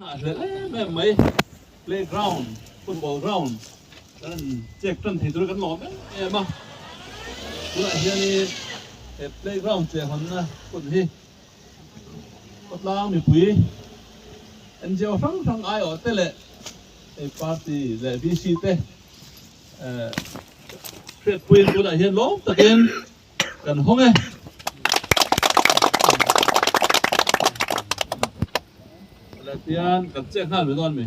A hlelh em em mai playground football ground kan han chek tan thei tur kan lawm em em a, tunah hianin he playground cheh hawnna hun hi khawtlang mipui NGO hrang hrang aiawh te leh hei party leh VC te hriatpuiin tunah hian lawm takin kan hawng e. Tian kan chek nghal mai dawn mi.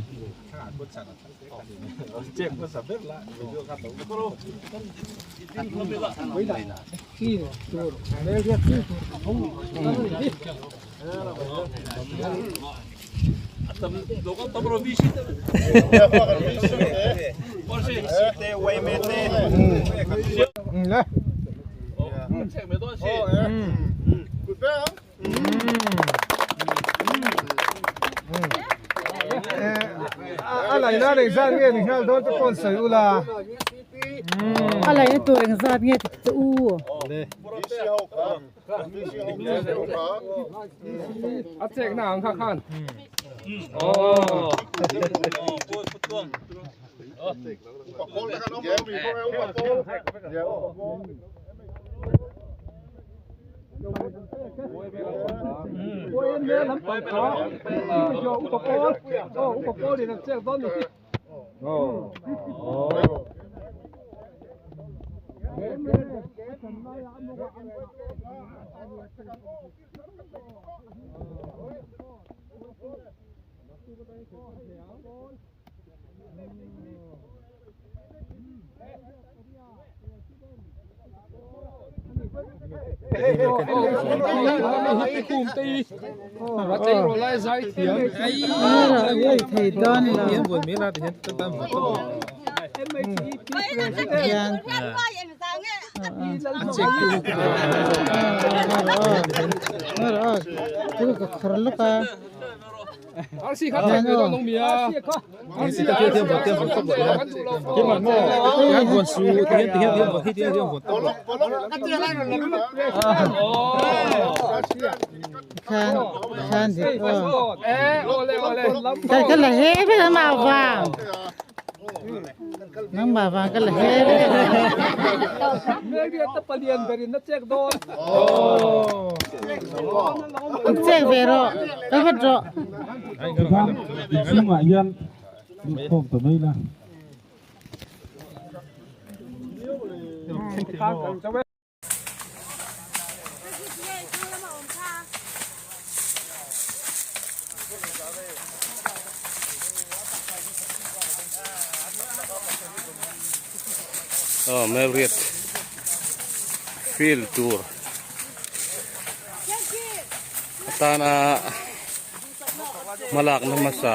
A laina eng zat nge ni nghal dawn te pawh an sawi ula. A laina tur eng zat nge ti che u. A chek na ang kha khan. Thei dawn lo hian ka khawr lawk a. Khan dik aw. Ka la he vek a mah vang. Nangmah vang ka la he vek a. Chek ve rawh. Ka vat rawh. Inchhungah hian lut khawm ta mai la. Aw Marriott field tur atana hmalakna hmasa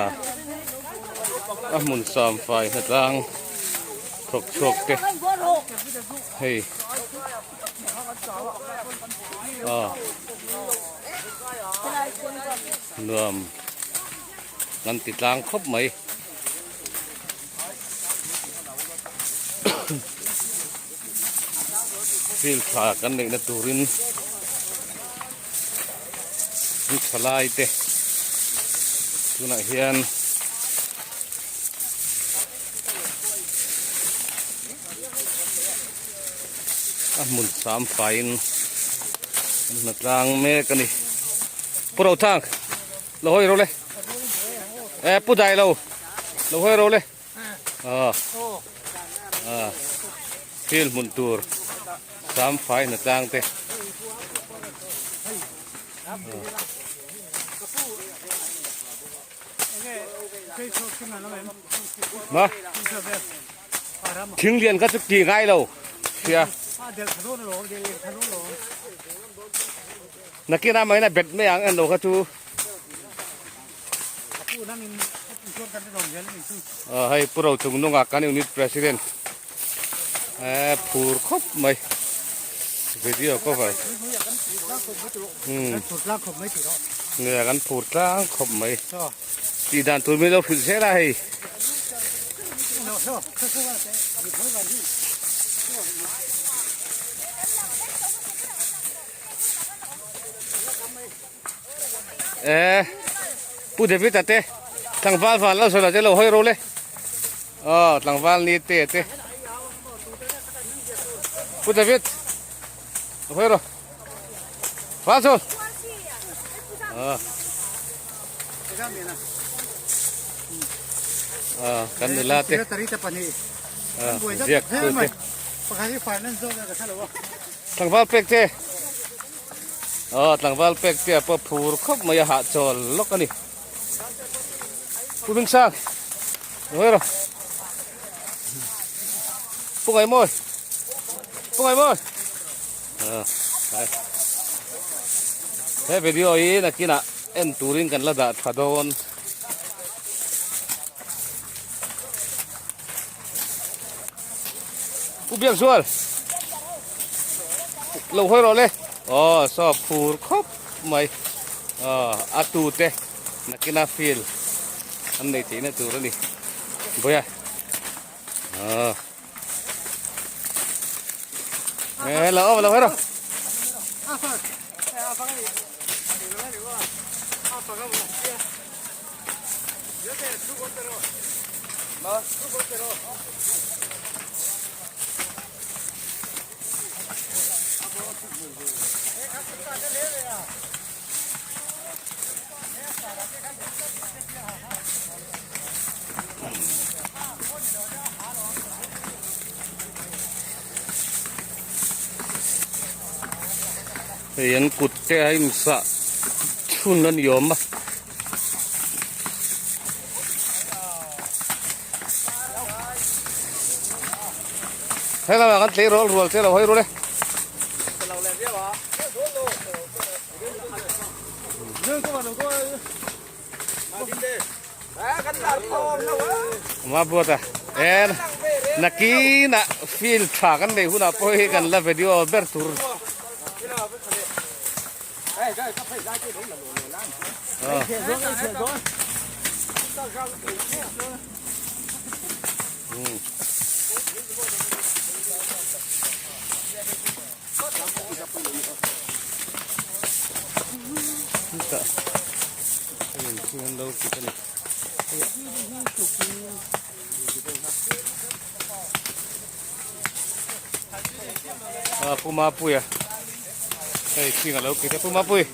a hmun samfai hnatlang thawk chhuak te hei aw nuam kan ti tlang khawp mai. Field tha kan neihna turin an thalai te tunah hian a hmun sam faiin an hna tlang mek a ni. Pu Rothang lo hawi ro le e pu dai lo lo hawi ro le a a thil hmun tur sam fai hna tlang te. Ma thing lian kha chu ti ngai lo sia nakin a maina bet mai ang en lo kha chu hei pu ro chung nunga kan unit president eh phur khawp mai video cover nge kan phur tlang khawp mai tih dan tur min lo hrilh zel a hei. Eh pu David a te. Tlangval van lo sawi la te lo hawi ro le. Aw tlangval ni te te. Pu David. Lo hawi ro. Van sawn. Ah. Ah, kan nula te. Ah, ziak tu te. Tlangval pek te. Aw tlangval pek te a pawh phur khawp mai a hahchawl lawk a ni. Pu Hmingsang ngawi rawh. Pu Ngaimawi Pu Ngaimawi ah hai he video hi nakinah en turin kan la dah tha dawn. Pu Biakzual lo hawi rawh le aw saw phur khawp mai aw a tu te nakina field an nei theihna tur a ni Bawia aw e lo lo hawi rawh. Hei an kut te a insah chhun a ni awm a. Helama kan tleirawl rual che lo hawi rul e. Ma buat a en nakina field tha kan nei hunah pawh hi kan la video ber tur. A Pu Mapuia hei thing a lo kit a Pu Mapui.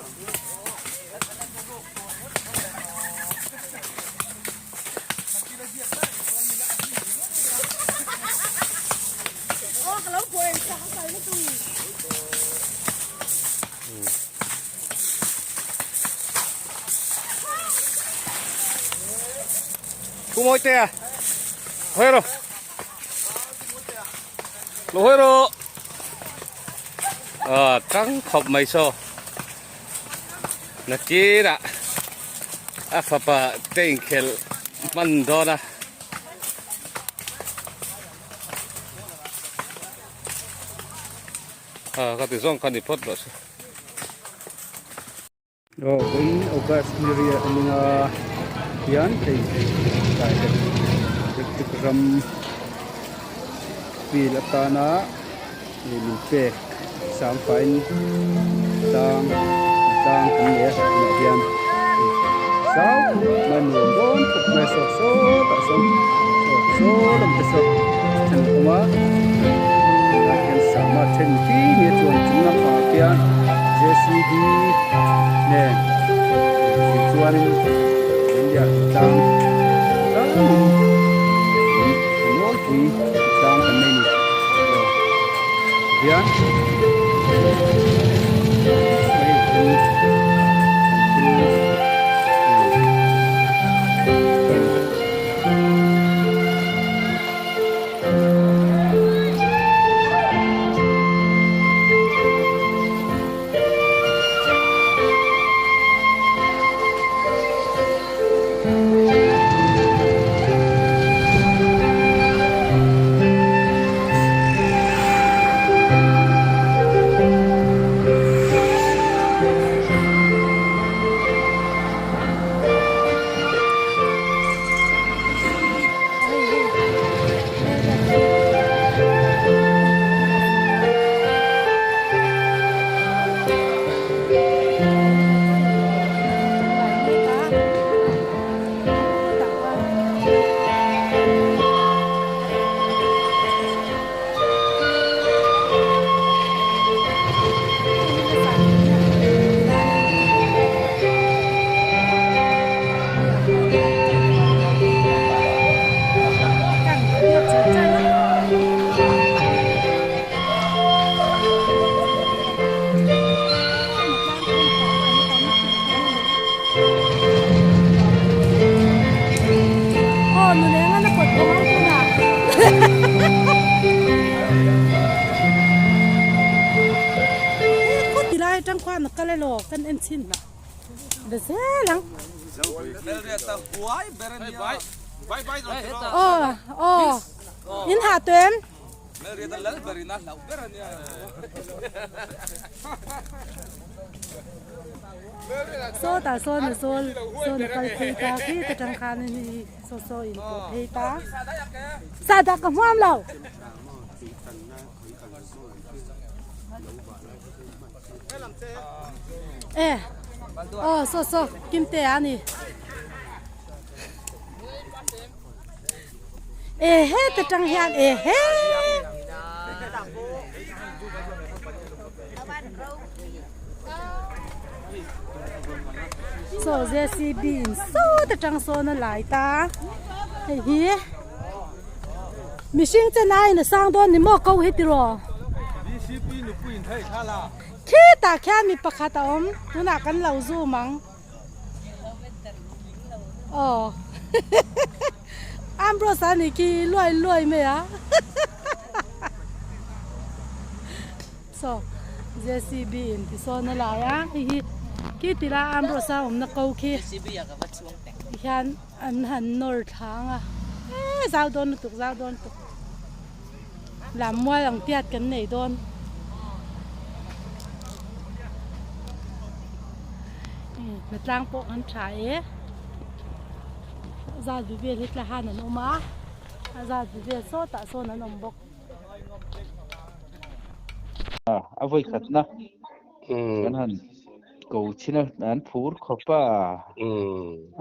Pu Mawitea hawi rawh lo hawi rawh ah tang khawp mai saw nakinah a fapa te inkhelh hman dawn a. Ah ka ti zawng kha ni phawt rawh se. Aw vawiin August ni riah aninga hian hei tlai leh electric ram field atana ih min pek sangfain tlang tlang kan nei a tunah hian zau khawp mai nuam dawn khawp mai a saw sawtah sawn aw saw lam te saw then a awm a tunah hian sangha then khi nia chuan chung lampangah khian jcb nen chuanin india tlang tlangin a nawlpui tlang kan nei a ni aw hian hei kan thil. le law kan en chhin hna be zel ang. Aw aw in hah tawh em? Sawtah sawn a zawl sawn a kal phei ta khi ta tang khan in i saw saw in pawh phei ta sahdah ka hmuam lo. E aw saw saw kimte a ni e he ta tang hian e he. Saw JCB in sawt atang sawn a lai ta hei hi mihring chen aiin a sang dawn ni maw ko hi tiraw khitah khian mi pakhat a awm tunah kan lo zoom ang aw Ambrose a nih khi luai luai mai a. Saw JCB in ti sawn a lai a hei hi khi ti lai Ambrose a awmna ko khi tihian an han nawr thla ang a eee zau dawn lutuk zau dawn lutuk lam mual ang tiat kan nei dawn hnatlang pawh kan tha e zat bi vel hi tlahan an awm a a zat bi vel sawtah sawn an awm bawk. A vawi khatna kan han ko chhin a an phur khawp a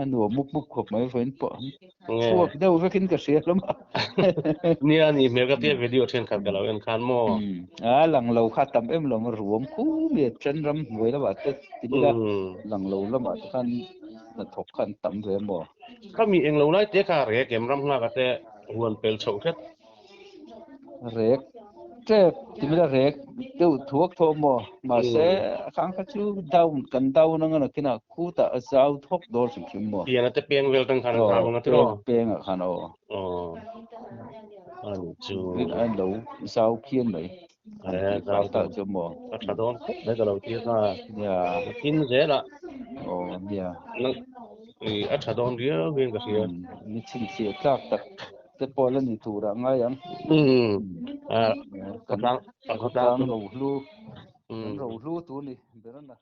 a nuam mup mup khawp mai vawiin pawh an chhuak deuh vekin ka hria hlawm a nia ni hmel ka tia video thenkhat ka lo en khan maw a lang lo kha tam em lo ruam khu mi then ram hnuai lamah te ti ila lang lo lamah te khan hnathawk kha an tam ve maw khami englo lai te kha rek em ram nghak ate huan pel chhoh hret Rek tep ti mila rek deuh thuak thawh maw mahse a khang kha chu down kan down anga nakinah khutah a zau thawk dawn hrim hrim maw. Pian ate peng vel tang khan an zau anga tiraw. Peng ah khan aw. Aw ani chu. An lo zau phian mai. Eh zau ta chu maw. A tha dawn khawp mai ka lo ti kha. Nia. Tin zelah. Aw nia. A tha dawn riau hian ka hria. Ni chhinchhiah tlak tak. Te pawh la ni tur ah ngai ang. Khawtlang rohlu kan rohlu tur ni ber a na.